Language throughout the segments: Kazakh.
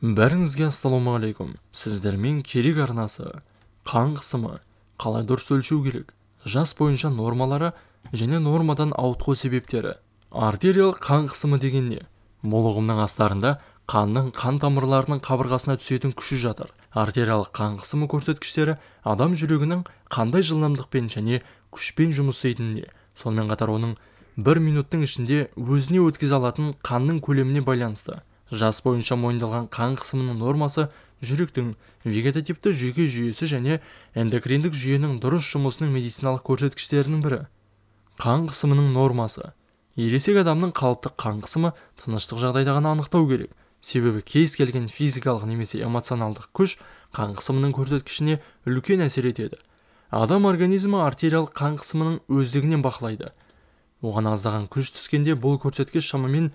Бәріңізге ассалаумағалейкум. Сіздермен Керек арнасы. Қан қысымы қалай дұрыс өлшеу керек? Жас бойынша нормалары және нормадан ауытқу себептері. Артериялық қан қысымы деген не? Бұл ұғымның астарында қанның қан тамырларының қабырғасына түсетін күші жатыр. Артериялық қан қысымы көрсеткіштері адам жүрегінің қандай жылдамдықпен және күшпен жұмыс істейтініне, сонымен қатар оның бір минуттың ішінде өзіне өткізе алатын қанның көлеміне байланысты. Жас бойынша мойындалған қан қысымының нормасы жүректің вегетативті жүйке жүйесі және эндокриндік жүйенің дұрыс жұмысының медициналық көрсеткіштерінің бірі. Қан қысымының нормасы. Ересек адамның қалыпты қан қысымы тыныштық жағдайда ғана анықтау керек. Себебі кез келген физикалық немесе эмоционалдық күш қан қысымының көрсеткішіне үлкен әсер етеді. Адам организмі артериялық қан қысымының өздігінен бақылайды. Оған аздаған күш түскенде бұл көрсеткіш шамамен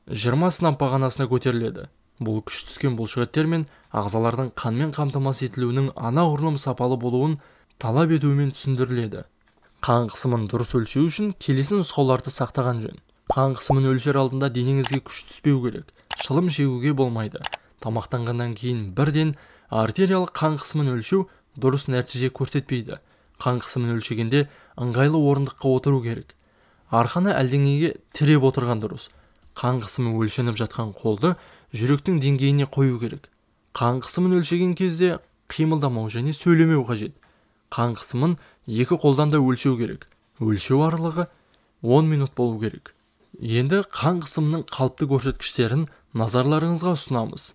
20 сынап бағанасына көтеріледі. Бұл күш түскен бұлшықеттер мен ағзалардың қанмен қамтамасыз етілуінің анағұрлым сапалы болуын талап етуімен түсіндіріледі. Қан қысымын дұрыс өлшеу үшін келесі нұсқауларды сақтаған жөн. Қан қысымын өлшер алдында денеңізге күш түспеу керек. Шылым шегуге болмайды. Тамақтанғаннан кейін бірден артериялық қан қысымын өлшеу дұрыс нәтиже көрсетпейді. Қан қысымын өлшегенде ыңғайлы орындыққа отыру керек. Арқаны әлденеге тіреп отырған дұрыс. Қан қысымы өлшеніп жатқан қолды жүректің деңгейіне қою керек. Қан қысымын өлшеген кезде қимылдамау және сөйлемеу қажет. Қан қысымын екі қолдан да өлшеу керек. Өлшеу аралығы 10 минут болу керек. Енді қан қысымының қалыпты көрсеткіштерін назарларыңызға ұсынамыз.